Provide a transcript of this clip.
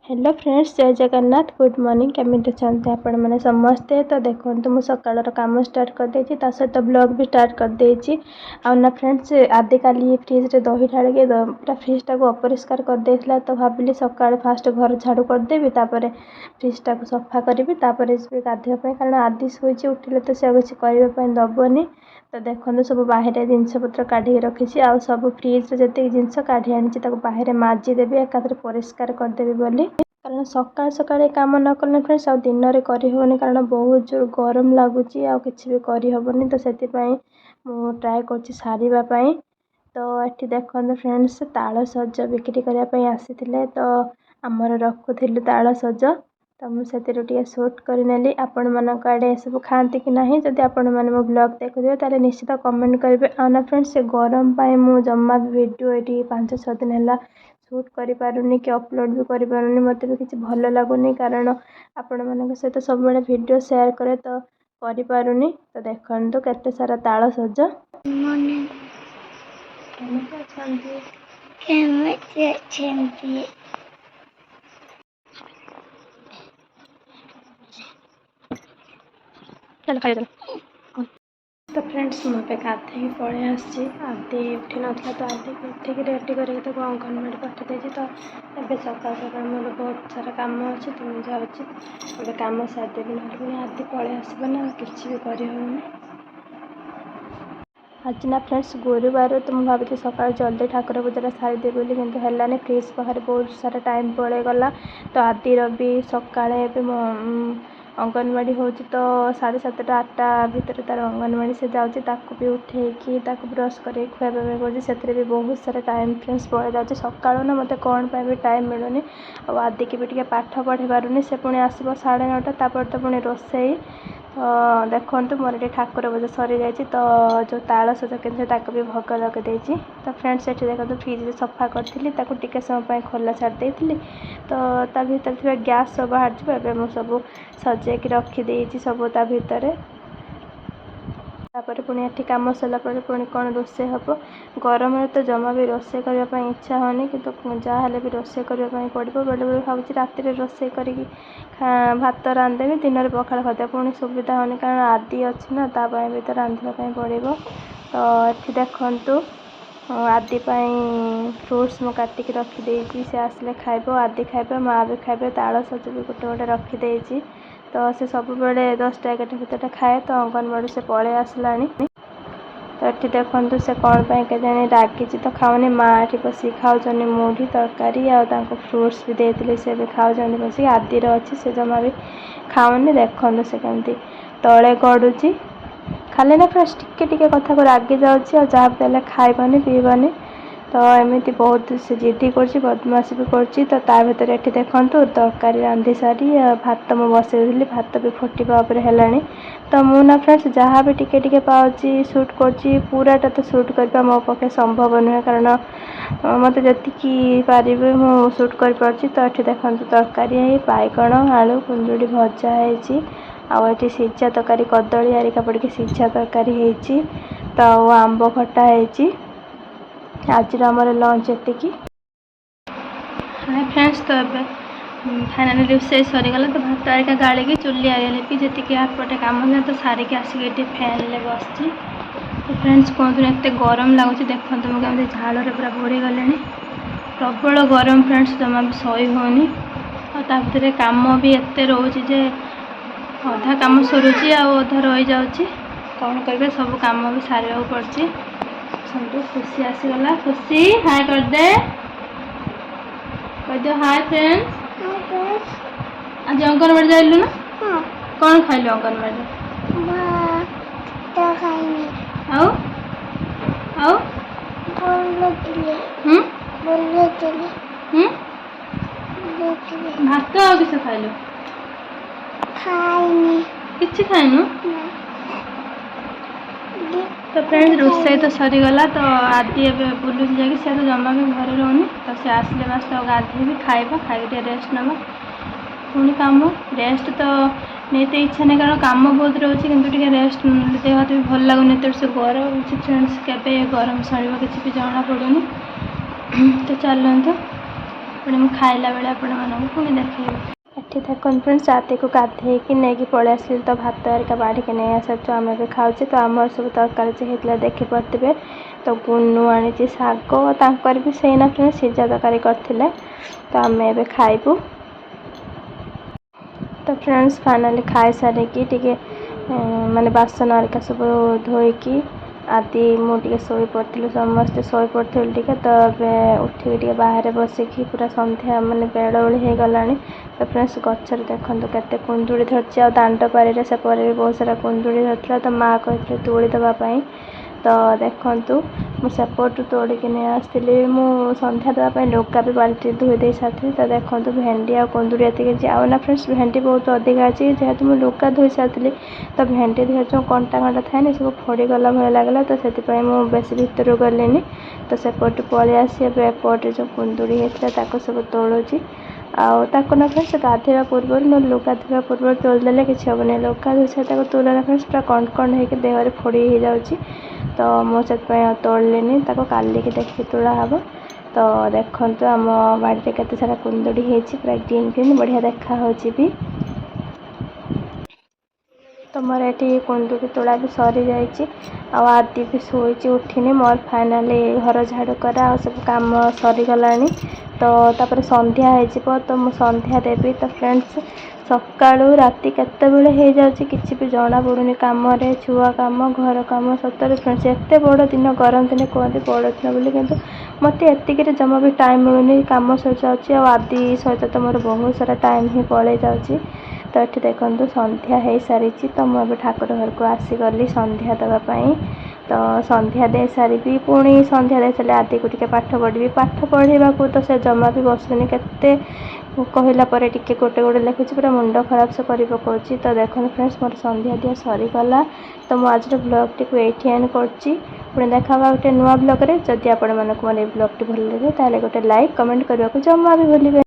Hello friends, ଜୟ Jagannath. Good morning. କେମିତି ଅଛନ୍ତି ଆପଣମାନେ ସମସ୍ତେ? ତ ଦେଖନ୍ତୁ, ମୁଁ ସକାଳର କାମ ଷ୍ଟାର୍ଟ କରିଦେଇଛି, ତା ସହିତ ବ୍ଲଗ୍ ବି ଷ୍ଟାର୍ଟ କରିଦେଇଛି। ଆଉ ନା ଫ୍ରେଣ୍ଡସ୍, ଆଜିକାଲି ଫ୍ରିଜ୍ରେ ଦହି ଢାଳିକି ପୁରା ଫ୍ରିଜ୍ଟାକୁ ଅପରିଷ୍କାର କରିଦେଇଥିଲା। ତ ଭାବିଲି ସକାଳେ ଫାଷ୍ଟ ଘର ଝାଡ଼ୁ କରିଦେବି, ତାପରେ ଫ୍ରିଜ୍ଟାକୁ ସଫା କରିବି, ତାପରେ ଯିବି ଗାଧୋଇବା ପାଇଁ। କାରଣ ଆଦି ଶୋଇଛି, ଉଠିଲେ ତ ସେ ଆଉ କିଛି କରିବା ପାଇଁ ଦେବନି। ତ ଦେଖନ୍ତୁ, ସବୁ ବାହିରେ ଜିନିଷପତ୍ର କାଢ଼ିକି ରଖିଛି ଆଉ ସବୁ ଫ୍ରିଜ୍ରେ ଯେତିକି ଜିନିଷ କାଢ଼ି ଆଣିଛି, ତାକୁ ବାହିରେ ମାଜିଦେବି, ଏକାଥରେ ପରିଷ୍କାର କରିଦେବି ବୋଲି। କାରଣ ସକାଳେ ସକାଳେ କାମ ନ କଲେ ଫ୍ରେଣ୍ଡସ୍, ଆଉ ଦିନରେ କରିହେବନି। କାରଣ ବହୁତ ଜୋର ଗରମ ଲାଗୁଛି, ଆଉ କିଛି ବି କରିହେବନି। ତ ସେଥିପାଇଁ ମୁଁ ଟ୍ରାଏ କରୁଛି ସାରିବା ପାଇଁ। ତ ଏଠି ଦେଖନ୍ତୁ ଫ୍ରେଣ୍ଡସ୍, ତାଳ ସଜ ବିକ୍ରି କରିବା ପାଇଁ ଆସିଥିଲେ। ତ ଆମର ରଖୁଥିଲୁ ତାଳ ସଜ, ତ ମୁଁ ସେଥିରୁ ଟିକେ ସୁଟ୍ କରିନେଲି। ଆପଣମାନଙ୍କ ଆଡ଼େ ଏସବୁ ଖାଆନ୍ତି କି ନାହିଁ? ଯଦି ଆପଣମାନେ ମୋ ବ୍ଲଗ୍ ଦେଖୁଥିବେ, ତାହେଲେ ନିଶ୍ଚିତ କମେଣ୍ଟ କରିବେ। ଆଉ ନା ଫ୍ରେଣ୍ଡସ୍, ସେ ଗରମ ପାଇଁ ମୁଁ ଜମା ବି ଭିଡ଼ିଓ ଏଠି 5-6 ଦିନ ହେଲା ସୁଟ୍ କରିପାରୁନି କି ଅପଲୋଡ଼ ବି କରିପାରୁନି। ମୋତେ ବି କିଛି ଭଲ ଲାଗୁନି, କାରଣ ଆପଣମାନଙ୍କ ସହିତ ସବୁବେଳେ ଭିଡ଼ିଓ ସେୟାର କରେ, ତ କରିପାରୁନି। ତ ଦେଖନ୍ତୁ, କେତେ ସାରା ତାଳ ସଜ। ମର୍ଣ୍ଣିଂ। କେମିତି ଅଛନ୍ତି? କେମିତି ଅଛନ୍ତି? ଚାଲ, ଖାଇବା ଚାଲ। ତ ଫ୍ରେଣ୍ଡସ୍, ମୁଁ ଏବେ ଗାଧେଇକି ପଳେଇ ଆସିଛି। ଆଦି ଉଠି ନଥିଲା, ତ ଆଦିକୁ ଉଠିକି ରେଡ଼ି କରିକି ତାକୁ ଅଙ୍ଗନବାଡ଼ି ପଠାଇ ଦେଇଛି। ତ ଏବେ ସକାଳୁ ସକାଳୁ ମୋର ବହୁତ ସାରା କାମ ଅଛି, ତ ମୁଁ ଯାଉଛି ଏବେ କାମ ସାରିଦେବି, ନହେଲେ ପୁଣି ଆଦି ପଳେଇ ଆସିବ ନା, ଆଉ କିଛି ବି କରିହେବନି। ଆଜି ନା ଫ୍ରେଣ୍ଡସ୍ ଗୁରୁବାର, ତ ମୁଁ ଭାବିଥିଲି ସକାଳୁ ଜଲ୍ଦି ଠାକୁର ପୂଜାଟା ସାରିଦେବି ବୋଲି, କିନ୍ତୁ ହେଲାନି। ଫ୍ରିଜ୍ ପାଖରେ ବହୁତ ସାରା ଟାଇମ୍ ପଳେଇଗଲା। ତ ଆଦିର ବି ସକାଳେ ଏବେ ମୋ ଅଙ୍ଗନବାଡ଼ି ହେଉଛି, ତ 7:30 8ଟା ଭିତରେ ତା'ର ଅଙ୍ଗନବାଡ଼ି ସେ ଯାଉଛି। ତାକୁ ବି ଉଠେଇକି, ତାକୁ ବ୍ରସ୍ କରିକି ଖୁଆଇବା ପାଇଁ ପଡ଼ୁଛି। ସେଥିରେ ବି ବହୁତ ସାରା ଟାଇମ୍ ଫ୍ରେଣ୍ଡସ୍ ପଳେଇ ଯାଉଛି। ସକାଳୁ ନା ମୋତେ କ'ଣ ପାଇଁ ବି ଟାଇମ୍ ମିଳୁନି, ଆଉ ଆଦିକି ବି ଟିକେ ପାଠ ପଢ଼େଇ ପାରୁନି। ସେ ପୁଣି ଆସିବ 9:30, ତାପରେ ତ ପୁଣି ରୋଷେଇ। ତ ଦେଖନ୍ତୁ, ମୋର ଏଠି ଠାକୁର ପୂଜା ସରିଯାଇଛି। ତ ଯେଉଁ ତାଳ ସଜ କିଣିଥିଲି, ତାକୁ ବି ଭୋଗ ଲଗେଇ ଦେଇଛି। ତ ଫ୍ରେଣ୍ଡସ୍, ଏଠି ଦେଖନ୍ତୁ, ଫ୍ରିଜ୍ରେ ସଫା କରିଥିଲି, ତାକୁ ଟିକେ ସମୟ ପାଇଁ ଖୋଲା ଛାଡ଼ି ଦେଇଥିଲି, ତ ତା ଭିତରେ ଥିବା ଗ୍ୟାସ୍ ସବୁ ବାହାରିଯିବ। ଏବେ ମୁଁ ସବୁ ସଜେଇକି ରଖିଦେଇଛି ସବୁ ତା ଭିତରେ। ତାପରେ ପୁଣି ଏଠି କାମ ସରିଲା ପରେ ପୁଣି କ'ଣ ରୋଷେଇ ହେବ। ଗରମରେ ତ ଜମା ବି ରୋଷେଇ କରିବା ପାଇଁ ଇଚ୍ଛା ହେଉନି, କିନ୍ତୁ ଯାହା ହେଲେ ବି ରୋଷେଇ କରିବା ପାଇଁ ପଡ଼ିବ। ବେଳେବେଳେ ଭାବୁଛି ରାତିରେ ରୋଷେଇ କରିକି ଭାତ ରାନ୍ଧିଦେବି, ଦିନରେ ପଖାଳ ଖାଇଦେବା। ପୁଣି ସୁବିଧା ହେଉନି, କାରଣ ଆଦି ଅଛି ନା, ତା ପାଇଁ ବି ତ ରାନ୍ଧିବା ପାଇଁ ପଡ଼ିବ। ତ ଏଠି ଦେଖନ୍ତୁ, ଆଦି ପାଇଁ ଫ୍ରୁଟ୍ସ ମୁଁ କାଟିକି ରଖିଦେଇଛି। ସେ ଆସିଲେ ଖାଇବ, ଆଦି ଖାଇବେ, ମା ବି ଖାଇବେ। ତାଳ ସଜ ବି ଗୋଟେ ଗୋଟେ ରଖିଦେଇଛି। ତ ସେ ସବୁବେଳେ 10ଟା 11ଟା ଭିତରେ ଖାଏ। ତ ଅଙ୍ଗନବାଡ଼ି ସେ ପଳେଇ ଆସିଲାଣି। ତ ଏଠି ଦେଖନ୍ତୁ, ସେ କ'ଣ ପାଇଁ କେଜାଣି ରାଗିଛି, ତ ଖାଉନି। ମା ଏଠି ବସିକି ଖାଉଛନ୍ତି ମୁଢ଼ି ତରକାରୀ, ଆଉ ତାଙ୍କୁ ଫ୍ରୁଟ୍ସ ବି ଦେଇଥିଲି, ସେ ବି ଖାଉଛନ୍ତି ବସିକି। ଆଦିର ଅଛି, ସେ ଜମା ବି ଖାଉନି। ଦେଖନ୍ତୁ, ସେ କେମିତି ତଳେ ଗଡ଼ୁଛି ଖାଲି। ନା ଫ୍ରେଣ୍ଡସ୍, ଟିକେ ଟିକେ କଥାକୁ ରାଗି ଯାଉଛି, ଆଉ ଯାହା ବି ଦେଲେ ଖାଇବନି, ପିଇବନି। ତ ଏମିତି ବହୁତ ସେ ଜିଦି କରୁଛି, ବଦମାସି ବି କରୁଛି। ତ ତା ଭିତରେ ଏଠି ଦେଖନ୍ତୁ, ତରକାରୀ ରାନ୍ଧି ସାରି ଭାତ ମୁଁ ବସେଇ ଦେଇଥିଲି, ଭାତ ବି ଫୁଟିବା ଉପରେ ହେଲାଣି। ତ ମୁଁ ନା ଫ୍ରେଣ୍ଡସ୍, ଯାହା ବି ଟିକେ ଟିକେ ପାଉଛି ସୁଟ୍ କରୁଛି। ପୁରାଟା ତ ସୁଟ୍ କରିବା ମୋ ପକ୍ଷେ ସମ୍ଭବ ନୁହେଁ, କାରଣ ମୋତେ ଯେତିକି ପାରିବି ମୁଁ ସୁଟ୍ କରିପାରୁଛି। ତ ଏଠି ଦେଖନ୍ତୁ, ତରକାରୀ ହେଇ ବାଇଗଣ, ଆଳୁ, କୁନ୍ଦୁଡ଼ି ଭଜା ହେଇଛି, ଆଉ ଏଠି ସିଝା ତରକାରୀ, କଦଳୀ ଆରିକା ପଡ଼ିକି ସିଝା ତରକାରୀ ହେଇଛି, ତ ଆଉ ଆମ୍ବ ଖଟା ହେଇଛି। ଆଜିର ଆମର ଲଞ୍ଚ ଏତିକି। ହାଏ ଫ୍ରେଣ୍ଡସ୍, ତ ଏବେ ଫାଇନାଲି ରୋଷେଇ ସରିଗଲା। ତ ଭାତ ଆରିକା ଗାଳିକି, ଚୁଲି ଆରିକା ଲିପି, ଯେତିକି ଏପଟେ କାମ ଥିଲା ତ ସାରିକି ଆସିକି ଏଠି ଫ୍ୟାନ୍ରେ ବସିଛି। ତ ଫ୍ରେଣ୍ଡସ୍, କୁହନ୍ତୁନି, ଏତେ ଗରମ ଲାଗୁଛି। ଦେଖନ୍ତୁ, ମୁଁ କେମିତି ଝାଳରେ ପୁରା ବୁଡ଼ିଗଲିଣି। ପ୍ରବଳ ଗରମ ଫ୍ରେଣ୍ଡସ୍, ଜମା ବି ସହି ହେଉନି। ଆଉ ତା ଭିତରେ କାମ ବି ଏତେ ରହୁଛି ଯେ ଅଧା କାମ ସରୁଛି ଆଉ ଅଧା ରହିଯାଉଛି। କ'ଣ କରିବେ, ସବୁ କାମ ବି ସାରିବାକୁ ପଡ଼ୁଛି। ଆସନ୍ତୁ, ଖୁସି ଆସିଗଲା। ଖୁସି, ହାଏ କରିଦେ, କହିଦିଅ ହାଏ ଫ୍ରେଣ୍ଡସ୍। ଆଜି ଅଙ୍ଗନବାଡ଼ି ଯାଇଲୁ ନା? ହଁ। କ'ଣ ଖାଇଲୁ ଅଙ୍ଗନବାଡ଼ିରେ? ଭାତ ଖାଇନି। ଆଉ ଆଉ ବୁଲୁଥିଲି। ହୁଁ। ବୁଲୁଥିଲି। ହୁଁ। ବୁଲୁଥିଲି। ଭାତ ଆଉ କିସ ଖାଇଲୁ? ଖାଇନି। କିଛି ଖାଇନୁ? ନା। ତ ଫ୍ରେଣ୍ଡ, ରୋଷେଇ ତ ସରିଗଲା। ତ ଆଦି ଏବେ ବୁଲୁଛି ଯାଇକି, ସେ ତ ଜମା ବି ଘରେ ରହୁନି। ତ ସେ ଆସିଲେ ବାସ୍ ତାକୁ ଗାଧେଇବି, ଖାଇବା, ଖାଇକି ଟିକେ ରେଷ୍ଟ ନେବା, ପୁଣି କାମ। ରେଷ୍ଟ ତ ନେଇତେ ଇଚ୍ଛା ନାହିଁ, କାରଣ କାମ ବହୁତ ରହୁଛି, କିନ୍ତୁ ଟିକେ ରେଷ୍ଟ ନେଲେ ଦେହ ହାତ ବି ଭଲ ଲାଗୁନି। ଏତେ ସେ ଗରମ ହେଉଛି ଫ୍ରେଣ୍ଡସ୍, କେବେ ଗରମ ସରିବ କିଛି ବି ଜଣା ପଡ଼ୁନି। ତ ଚାଲନ୍ତୁ। ପୁଣି ମୁଁ ଖାଇଲା ବେଳେ ଆପଣମାନଙ୍କୁ ପୁଣି ଦେଖେଇବି। ଏଠି ଦେଖନ୍ତୁ ଫ୍ରେଣ୍ଡସ୍, ଆଦିକୁ ଗାଧେଇକି ନେଇକି ପଳେଇ ଆସିଲି। ତ ଭାତ ହେରିକା ବାଢ଼ିକି ନେଇ ଆସିଛୁ, ଆମେ ବି ଖାଉଛେ। ତ ଆମର ସବୁ ତରକାରୀ ଯେ ହେଇଥିଲା ଦେଖିପାରୁଥିବେ। ତ ଗୁନୁ ଆଣିଛି ଶାଗ, ତାଙ୍କର ବି ସେଇ ନା ଫ୍ରେଣ୍ଡସ୍ ସିଝା ତରକାରୀ କରିଥିଲେ। ତ ଆମେ ଏବେ ଖାଇବୁ। ତ ଫ୍ରେଣ୍ଡସ୍, ଫାଇନାଲି ଖାଇସାରିକି ଟିକେ ମାନେ ବାସନ ହେରିକା ସବୁ ଧୋଇକି ଆଦି ମୁଁ ଟିକେ ଶୋଇପଡ଼ିଥିଲୁ, ସମସ୍ତେ ଶୋଇପଡ଼ିଥିଲୁ ଟିକେ। ତ ଏବେ ଉଠିକି ଟିକେ ବାହାରେ ବସିକି ପୁରା ସନ୍ଧ୍ୟା ମାନେ ବେଳ ଓଳି ହେଇଗଲାଣି। ତ ଫ୍ରେଣ୍ଡସ୍, ଗଛରେ ଦେଖନ୍ତୁ କେତେ କୁନ୍ଦୁଡ଼ି ଧରିଛି। ଆଉ ଦାଣ୍ଡ ବାରିରେ ସେପଟେ ବି ବହୁତ ସାରା କୁନ୍ଦୁଡ଼ି ଧରିଥିଲା। ତ ମା କହିଥିଲେ ତୋଳି ଦେବା ପାଇଁ। ତ ଦେଖନ୍ତୁ, ମୁଁ ସେପଟୁ ତୋଳିକି ନେଇ ଆସିଥିଲି। ମୁଁ ସନ୍ଧ୍ୟା ଦେବା ପାଇଁ ଲୁଗା ବି ବାଲ୍ଟି ଧୋଇ ଦେଇ ସାରିଥିଲି। ତ ଦେଖନ୍ତୁ, ଭେଣ୍ଡି ଆଉ କୁନ୍ଦୁଡ଼ି ଏତିକି ଅଛି। ଆଉ ନା ଫ୍ରେଣ୍ଡସ୍, ଭେଣ୍ଡି ବହୁତ ଅଧିକା ଅଛି। ଯେହେତୁ ମୁଁ ଲୁଗା ଧୋଇ ସାରିଥିଲି, ତ ଭେଣ୍ଡି ଦେହରେ ଯେଉଁ କଣ୍ଟା କଣ୍ଟା ଥାଏନି, ସବୁ ଫୋଡ଼ିଗଲା ଭଳିଆ ଲାଗିଲା। ତ ସେଥିପାଇଁ ମୁଁ ବେଶୀ ଭିତରକୁ ଗଲିନି। ତ ସେପଟୁ ପଳେଇ ଆସି ଏବେ ଏପଟେ ଯେଉଁ କୁନ୍ଦୁଡ଼ି ହେଇଥିଲା ତାକୁ ସବୁ ତୋଳୁଛି। ଆଉ ତାକୁ ନା ଫ୍ରେଣ୍ଡସ୍, ଗାଧୋଇବା ପୂର୍ବରୁ ନହେଲେ ଲୁଗା ଧୋଇବା ପୂର୍ବରୁ ତୋଳିଦେଲେ କିଛି ହେବନି। ଲୁଗା ଧୋଇ ସାରି ତାକୁ ତୋଳିଲା ଫ୍ରେଣ୍ଡସ୍, ପୁରା କଣ କଣ ହେଇକି ଦେହରେ ଫୋଡ଼ି ହେଇଯାଉଛି। ତ ମୁଁ ସେଥିପାଇଁ ଆଉ ତୋଳିଲିନି ତାକୁ, କାଲିକି ଦେଖିକି ତୋଳା ହେବ। ତ ଦେଖନ୍ତୁ, ଆମ ବାଡ଼ିରେ କେତେ ସାରା କୁନ୍ଦୁଡ଼ି ହେଇଛି, ପୁରା ଗ୍ରୀନ୍ ଗ୍ରୀନ୍ ବଢ଼ିଆ ଦେଖାହେଉଛି ବି। ତ ମୋର ଏଠି କୁନ୍ଦୁଡ଼ି ତୋଳା ବି ସରିଯାଇଛି ଆଉ ଆଦି ବି ଶୋଇଛି, ଉଠିନି। ମୋର ଫାଇନାଲି ଘର ଝାଡ଼ୁ କରା ଆଉ ସବୁ କାମ ସରିଗଲାଣି। ତ ତାପରେ ସନ୍ଧ୍ୟା ହେଇଯିବ, ତ ମୁଁ ସନ୍ଧ୍ୟା ଦେବି। ତ ଫ୍ରେଣ୍ଡସ୍, ସକାଳୁ ରାତି କେତେବେଳେ ହେଇଯାଉଛି କିଛି ବି ଜଣାପଡ଼ୁନି କାମରେ, ଛୁଆ କାମ, ଘର କାମ। ସତରେ ଫ୍ରେଣ୍ଡସ୍, ଏତେ ବଡ଼ ଦିନ, ଗରମ ଦିନେ କୁହନ୍ତି ବଡ଼ ଦିନ ବୋଲି, କିନ୍ତୁ ମୋତେ ଏତିକିରେ ଜମା ବି ଟାଇମ୍ ମିଳୁନି। କାମ ସରିଯାଉଛି ଆଉ ଆଦି ସହିତ ତ ମୋର ବହୁତ ସାରା ଟାଇମ୍ ହିଁ ପଳେଇ ଯାଉଛି। ତ ଏଠି ଦେଖନ୍ତୁ, ସନ୍ଧ୍ୟା ହେଇସାରିଛି। ତ ମୁଁ ଏବେ ଠାକୁର ଘରକୁ ଆସିଗଲି ସନ୍ଧ୍ୟା ଦେବା ପାଇଁ। ତ ସନ୍ଧ୍ୟା ଦେଇ ସାରିବି, ପୁଣି ସନ୍ଧ୍ୟା ଦେଇ ସାରିଲେ ଆଦିକୁ ଟିକେ ପାଠ ପଢ଼ିବି। ପାଠ ପଢ଼ିବାକୁ ତ ସେ ଜମା ବି ବସୁନି। କେତେ କହିଲା ପରେ ଟିକେ ଗୋଟେ ଗୋଟେ ଲେଖୁଛି, ପୁରା ମୁଣ୍ଡ ଖରାପ ସେ କରି ପକାଉଛି। ତ ଦେଖନ୍ତୁ ଫ୍ରେଣ୍ଡସ୍, ମୋର ସନ୍ଧ୍ୟା ଦିଆ ସରିଗଲା। ତ ମୁଁ ଆଜିର ବ୍ଲଗ୍ଟିକୁ ଏଇଠି ଏଣ୍ଡ କରୁଛି। ପୁଣି ଦେଖା ହେବା ଗୋଟେ ନୂଆ ବ୍ଲଗ୍ରେ। ଯଦି ଆପଣମାନଙ୍କୁ ମୋର ଏଇ ବ୍ଲଗ୍ଟି ଭଲ ଲାଗେ, ତାହେଲେ ଗୋଟେ ଲାଇକ୍, କମେଣ୍ଟ କରିବାକୁ ଜମା ବି ଭୁଲିବେନି।